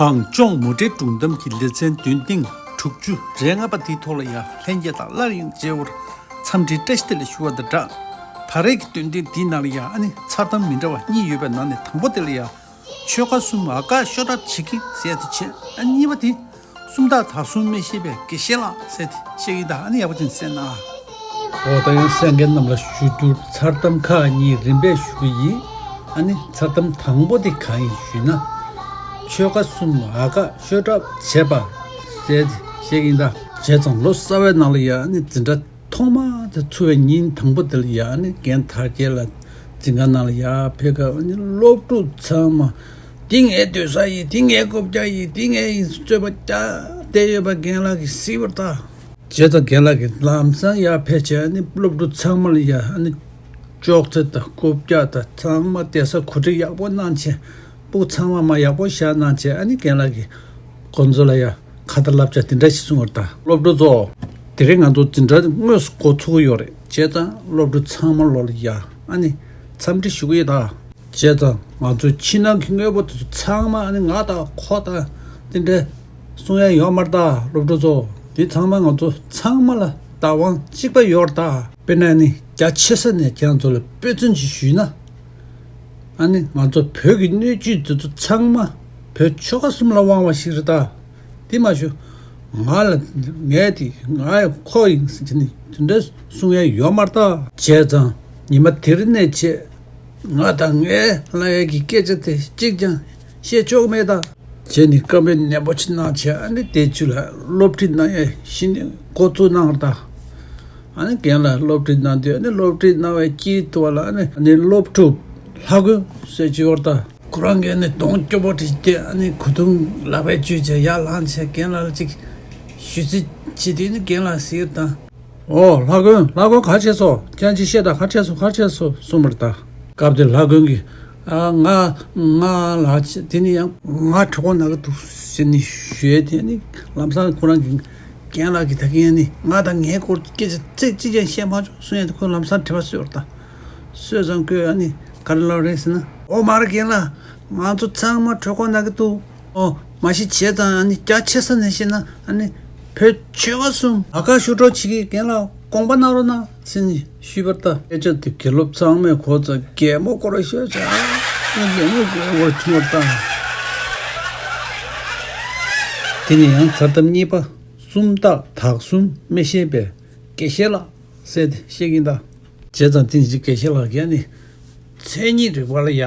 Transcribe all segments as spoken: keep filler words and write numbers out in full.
གངས་ལྗོངས་མུ་འབྲེལ་སྒྲུང་གཏམ་གྱི་ལེ་ཚན་འདོན་ཐེངས་དྲུག་ཅུ་རེ་ལྔ་པ་འདིའི་ཐོག་ལ་ཡང་ལྷན་རྒྱས་དང་སླར་ཡང་མཇལ་བར་འཚམས་འདྲིའི་བཀྲ་ཤིས་བདེ་ལེགས་ཞུ་བ་དང་སྦྲགས། ད་རེས་ཀྱི་འདོན་ཐེངས་འདིའི་ནང་ལ་ཡང་ཨ་ནི་མཚར་གཏམ་མི་འདྲ་བ་གཉིས་ཡོད་པའི་ནང་ནས་དང་པོ་དེ་ལ་ཡང་ཆོལ་ཁ་གསུམ་ཨ་ཀ་ཤོ་ཊ་བྱེད་ཀྱི་ཟེར་དེ་བྱས། ཨ་གཉིས་པ་དེ་སུམ་རྟགས་དག་གསུམ་སྨྲས་ཤེས་པའི་དགེ་བཤེས་ལགས་ཟེར་དེ་བཤད་ཀྱི་ད་ཨ་ནི་ཡག་པོ་ཅིག་གསན་ཨ། འོ་ད་ཡང་གསན་མཁན་རྣམས་ལ་ཞུ་རྒྱུར་མཚར་གཏམ་ཁག་གཉིས་རིམ་པས་ཞུ་གི་ཡིན། ཨ་ནི་མཚར་གཏམ་དང་པོ་དེ་གང་ཡིན་ཞུས་ན། ཆོལ་ཁ་གསུམ་ཨ་ཀ་ཤོ་ཊ་བྱེད་པ་ཟེར་དེ་བཤད་ཀྱི་ཡིན་ད། བྱས་ཙང་ལོ་གསར་བའི་ནང་ལ་ཡང་ཨ་ནི་འཛིན་གྲྭ་ཐོག་མ་དེ་ཚུགས་པའི་ཉིན་དང་པོ་དེ་ལ་ཡང་ཨ་ནི་རྒན་དར་རྒྱས་ལགས་འཛིན་ཁང་ནང་ལ་ཡར་ཕེབས་སྐབས་ཨ་ནི་སློབ་ཕྲུག་ཚང་མ་འདི་ངའི་སྡོད་ས་ཡིན། འདི་ངའི་རྐུབ་བཀྱག་ཡིན། འདི་ངའི་ཡིན་རྩོད་པ་རྒྱག་བསྡད་ཡོད་པ་རྒན་ལགས་ཀྱིས་གཟིགས་པར་ཐལ། བྱས་ཙང་རྒན་ལགས་ཀྱིས་ལམ་སང་ཡར་ཕེབས་བྱས་ཨ་ནི་སློབ་ཕྲུག་ཚང་མ་ལ་ཡ་ཨ་ནི་ཅོག་ཙེ་དང་རྐུབ་བཀྱག་དང་ཚང་མ་བསྡད་ས་གོ་སྒྲིག་ཡག་པོ་གནང་བྱས། སྤུ་གུ་ཚང་མ་མར་ཡག་པོ་བཞག་གནང་བྱས། ཨ་ནི་རྒན་ལགས་ཀྱིས་ཁོང་ཚོ་ལ་ཡ་ཁ་ཏ་བསླབ་བྱ་དེ་འདྲ་ཞིག་གསུངས་པ་རེད་ད། སློབ་ཕྲུག་ཚོ། དེ་རིང་ང་ཚོ་འཛིན་གྲྭ་དངོས་སུ་འགོ་ཚུགས་ཀྱི་ཡོད་རེད། བྱས་ཙང་སློབ་ཕྲུག་ཚང་མ་ལོ་ལ་ཡ་ཨ་ནི་འཚམས་འདྲི་ཞུ་གི་ཡོད་ད། བྱས་ཙང་ང་ཚོའི་ཕྱི་ནང་གི་དངོས་པོ་དེ་ཚོ་ཚང་མ་ཨ་ནི་ང་དང་ཁོ་དང་དེ་འདྲ་གསུང་ཡ་ཡོད་མ་རེད་ད། སློབ་ཕྲུག་ཚོ། དེ་ཚང་མ་ང་ཚོ་ཚང་མ་ལ་བདག་དབང་གཅིག་པ་ཡོད་རེད་ད། དཔེར་ན་ཨ་ནི་རྒྱ་ཆེ་ས་ནས་ཁྱེད་རང་ཚོ་ལ་དཔེ་མཚོན་ཅིག་ཞུས་ན། ཨ་ནི་ང་ཚོ་བོད་ཀྱི་སྣོད་བཅུད་དེ་ཚོ་ཚང་མ་བོད་ཆོལ་ཁ་གསུམ་ལ་དབང་བ་ཞིག་རེད་ད། དེ་མ་ཞུ། ང་ལ་ངས་དེ་ང་ཡི་ཁོ་ཡིན་ཟེར་ནས་དེ་འདྲ་གསུང་ཡ་ཡོད་མ་རེད་ད། བྱས་ཙང་ཉི་མ་དེ་རིང་ནས་བྱས་ང་དང་ངའི་ལབ་ཡ་གི་སྐད་ཆ་དེ་གཅིག་ཀྱང་བཤད་ཆོག་མེད་ད། བྱས་ནས་བཀའ་མོལ་ནན་པོ་ཅིག་གནང་བྱས་ཨ་ནི་དེ་ཚོ་ལ་སློབ་ཁྲིད་གནང་ཡ་གཞི་ནས་འགོ་བཙུགས་གནང་རེད་ད། ཨ་ནི་རྒན་ལགས་སློབ་ཁྲིད་གནང་དུས་ཨ་ནི་སློབ་ཁྲིད་གནང་བའི་དཀྱིལ་དུ་བ་ལ་ཨ་ནི་ཨ་ནི་སློབ་ཕྲུག་ལྷ་དགོན་ཟེར་གྱི་ཡོད་རེད་ད། ཁོ་རང་གིས་ཨ་ནི་གདོང་སྐྱོ་པོ་བྱས་ཏེ་ཨ་ནི་གོས་ཐུང་ལག་པས་འཇུས་བྱས་ཡར་ལངས་བྱས་རྒན་ལགས་ལ་ཅིག་ཞུ་རྩིས་བྱེད་དུས་ནི་རྒན་ལགས་ཟེར་དང་། ཨོ་ལྷ་དགོན་ལྷ་དགོན་ག་བྱས་སོང་། ཁྱེད་ཅིག་བཤད་དང་ག་བྱས་སོང་ག་བྱས་སོང་གསུངས་པ་རེད་ད། སྐབས་དེར་ལྷ་དགོན་གྱིས་ཨ་ང་ང་ལ་དེ་ནི་ཡང་ང་གྲོད་ཁོག་ན་གི་འདུག་ཟེར་ནས་ཞུས་ཏེ་ནི་ལམ་སང་ཁོ་རང་གིས་རྒན་ལགས་ཀྱིས་ད་གིན་ནི་ང་དང་ངའི་སྐོར་སྐད་ཆ་ཚིག་གཅིག་ཀྱང་བཤད་མ་བྱུང་གསུངས་ཡ་དེ་ཁོས་ལམ་སང་དྲི་བ་གསོལ་བ་དང་། གསོལ་ཙང་ཁོས་ཨ་ནི་ག་རེ་ལབ་རེད་ཟེར་ན། ཨོ་མ་རེད་རྒན་ལགས། ང་ཚོ་ཚང་མ་གྲོད་ཁོག་ན་གི་འདུག་ཨོ་མ་གཞི་བྱས་ཙང་ཨ་ནི་རྒྱ་ཆེ་ས་ནས་བཤད་ན་ཨ་ནི་བོད་ཆོལ་ཁ་གསུམ་ཨ་ཀ་ཤོ་ཊ་བྱེད་ཀྱི་རྒན་ལགས་དགོངས་པ་གནང་རོགས་གནང་ཟེར་ནས་ཞུས་པར་ལྟ། སྐད་ཆ་དེ་དགེ་སློབ་ཚང་མས་གོ་ཙང་གད་མོ་སྐོར་ཤོར་བྱས། ཨ་གད་མོ་སྐོར་བྱུང་བར་ལྟ། དེ་ནས་ཡང་མཚར་གཏམ་གཉིས་པ། སུམ་རྟགས་དག་གསུམ་སྨྲས་ཤེས་པའི་དགེ་བཤེས་ལགས་ཟེར་ཏེ་བཤད་ཀྱིན་གདའ། བྱས་ཙང་དེ་ནི་དགེ་བཤེས་ལགས་ཀྱིས་ནི་མཚན་ཉིད་རིག་པ་ལ་ཡ་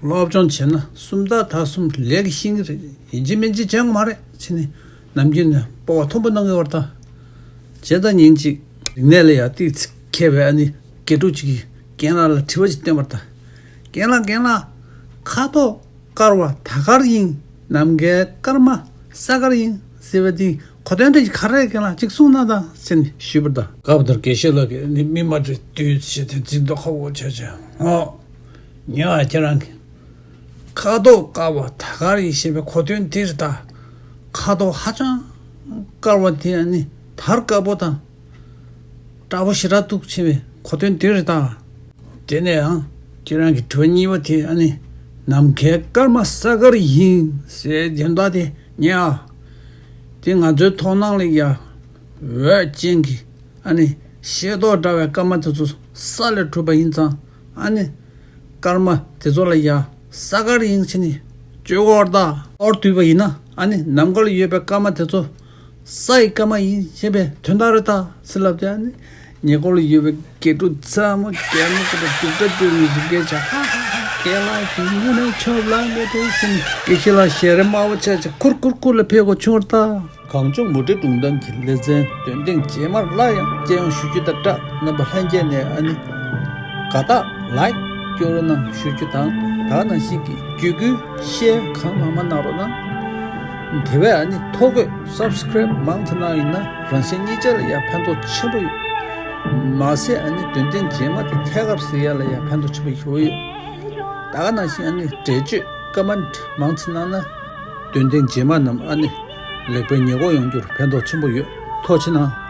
སློབ་སྦྱོང་བྱས་ན་སུམ་རྟགས་དག་གསུམ་ལས་ཀྱིས་ཤེས་ཀྱི་རེད། ཡིན་གཅིག་མིན་གཅིག་བྱེད་དགོས་མ་རེད་ཟེར་ནས་ནམ་རྒྱུན་ནས་སྤོབས་པ་མཐོན་པོ་གནང་གི་ཡོད་རེད་ད། བྱས་ཙང་ཉིན་གཅིག་རིག་གནས་ལ་ཡ་ཏོག་ཙམ་མཁས་པའི་ཨ་ནི་དགེ་ཕྲུག་ཅིག་གིས་རྒན་ལགས་ལ་དྲི་བ་ཅིག་བཏོན་པར་ལྟ། རྒན་ལགས་རྒན་ལགས། ཁ་དོག་དཀར་བ་དར་དཀར་ཡིན། ནམ་མཁའི་སྐར་མ་ས་དཀར་ཡིན་ཟེར་བ་དེ་གོ་དོན་དེ་ག་རེ་རེད་རྒན་ལགས་ཅིག་གསུངས་གནང་དང་ཟེར་ནས་ཞུས་པར་ལྟ། སྐབས་དེར་དགེ་བཤེས་ལགས་ཀྱིས་ནི་མིག་མ་བགྲད་དུས་ཞེས་དེ་འཛིན་མདོག་ཁ་པོ་བྱས་བྱས། ཨོ། ཉེ་བ་ཁྱེད་རང་གིས་ཁ་དོག་དཀར་བ་དར་དཀར་ཡིན་ཞེས་པའི་གོ་དོན་དེ་རེད་ད། ཁ་དོག་ཧ་ཅང་དཀར་བ་དེ་ནི་དར་དཀར་པོ་དང་། དྲག་པོ་ཞེ་དྲག་འདུག་ཅེས་པའི་གོ་དོན་དེ་རེད་ད། དེ་ནས་ཡང་ཁྱེད་རང་གི་དྲི་བ་གཉིས་པ་དེ་ཨ་ནི་ནམ་མཁའི་སྐར་མ་ས་དཀར་ཡིན་ཟེར་དོན་དག་དེ་ཉེ་ཨ། དེ་ང་ཚོའི་མཐོང་སྣང་ལ་ཡ་འོད་ཅན་གྱི་ཨ་ནི་ཤེལ་ཏོག་འདྲ་བའི་སྐར་མ་དེ་ཚོ་ས་ལས་གྲུབ་པ་ཡིན་ཙང་ཨ་ནི་སྐར་མ་དེ་ཚོ་ལ་ཡ་ས་དཀར་ཡིན་ཟེར་ནས་བརྗོད་དགོས་རེད་ད། ཨོར་བསྡུས་པ་ཡིན་ན་ཨ་ནི་ནམ་མཁའ་ལ་ཡོད་པའི་སྐར་མ་དེ་ཚོ་ས་ཡི་སྐར་མ་ཡིན་ཞེས་པའི་དོན་དག་རེད་ད་ཟེར་ལབ་དེ་ཨ་ནི་ཉེ་འཁོར་ལ་ཡོད་པའི་དགེ་ཕྲུག་ཚང་མ་གད་མོ་ཁ་པ་སྡུག་སྒྲ་སྒྲོག་ནས་རིག་གེ་བྱ་ཧ་ཧ་ཧ་རྒན་ལགས་ཀྱི་ངུ་ནས་ཆོབ་ལངས་མེད་དུ་ཟིན། དགེ་བཤེས་ལགས་ཞལ་རས་དམར་པོ་ཆགས་བྱས་ཁུར་ཁུར་ཁུར་ལ་ཕེབས་དགོས་བྱུང་བ་རེད་ད། གངས་ལྗོངས་མུ་འབྲེལ་སྒྲུང་གཏམ་གྱི་ལེ་ཚན་འདོན་ཐེངས་རྗེས་མར་སླར་ཡང་སྤྱི་ཡོངས་ཞུ་རྒྱུ་དང་སྦྲགས་རྣམ་པ་ལྷན་རྒྱས་ནས་ཨ་ནི་དགའ་རྟགས་ལའིཀ་སྐྱོན་རོགས་གནང་ཞུ་རྒྱུ་དང་ད་ག་ནང་བཞིན་གྱི་བརྒྱུད་སྐུལ་ཤེར་གང་མང་མང་གནང་རོགས་གནང་། དེ་བས་ཨ་ནི་ཐོ་འགོད་སབ་སི་ཀ་རེབ་མང་ཙམ་གནང་ཡིན་ན་རང་གཞན་གཉིས་ཆ་ལ་ཡང་ཕན་ཐོགས་ཆེན་པོ་ཡོད། མ་ཟད་ཨ་ནི་འདོན་ཐེངས་རྗེས་མ་དེ་ཐད་ཀར་གཟིགས་ཡ་ལ་ཡང་ཕན་ཐོགས་ཆེན་པོ་ཡོད་ཡོད། ད་ག་ནང་བཞིན་ཨ་ནི་འགྲེལ་བརྗོད་ཀོ་མེན་ཊི་མང་ཙམ་གནང་ན། འདོན་ཐེངས་རྗེས་མ་རྣམས་ཨ་ནི་ལེགས་པའི་ཉེས་འགོག་ཡོང་རྒྱུར་ཕན་ཐོགས་ཆེན་པོ་ཡོད། ཐུགས་རྗེ་གནང་།